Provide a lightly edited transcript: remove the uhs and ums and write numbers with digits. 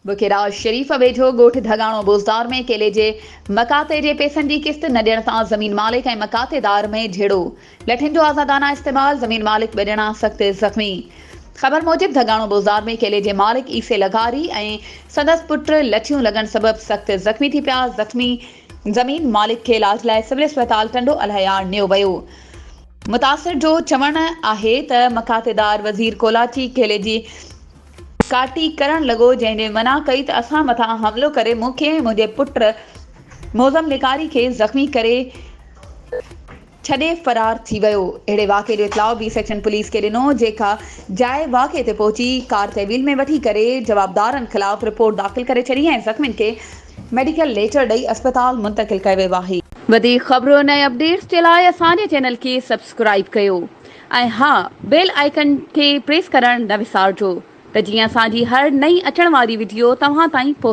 بڪيرا شريف ويجهو ڳوٺ ڌڳاڻو بوزدار ۾ ڪيلي جي مقاطعي جي پئسن جي قسط نه ڏيڻ تان زمين مالڪ ۽ مقاطعيدار ۾ جهيڙو، لٺين جو آزادانه استعمال، زمين مالڪ ٻه ڄڻا سخت زخمي. خبر موجب ڌڳاڻو بوزدار ۾ ڪيلي جي مالڪ عيسي لغاري ۽ سندس پٽ لٺيون لڳڻ سبب سخت زخمي ٿي پيا، زخمي زمين مالڪ کي علاج لاء سول اسپتال ٽنڊو الهيار نيو ويو. متاثر جو چوڻ آهي ته مقاطعيدار وزير ڪولاچي ڪيلي جي ڪاٽي ڪرڻ لڳو، جنهن جي منع ڪئي ته اسان مٿان حملو ڪري مون کي ۽ منهنجي پٽ معظم لغاري کي زخمي ڪري ڇڏي فرار ٿي ويو. اهڙي واقعي جو اطلاع بي سيڪشن پوليس کي ڏنو، جيڪا جاء واقعي تي پهچي ڪار تحويل ۾ وٺي ڪري جوابدارن خلاف رپورٽ داخل ڪري ڇڏي ۽ زخمين کي ميڊيڪل ليٽر ڏئي اسپتال منتقل ڪيو ويو آهي. وڌيڪ خبرن ۽ اپڊيٽس جي لاء اسان جي چينل کي سبسڪرائيب ڪيو ۽ ها بيل آئيڪن کي پريس ڪرڻ نه وسارجو ته جيئن اسان جي هر نئين اچڻ واري وڊيو توهان تائين پهچي.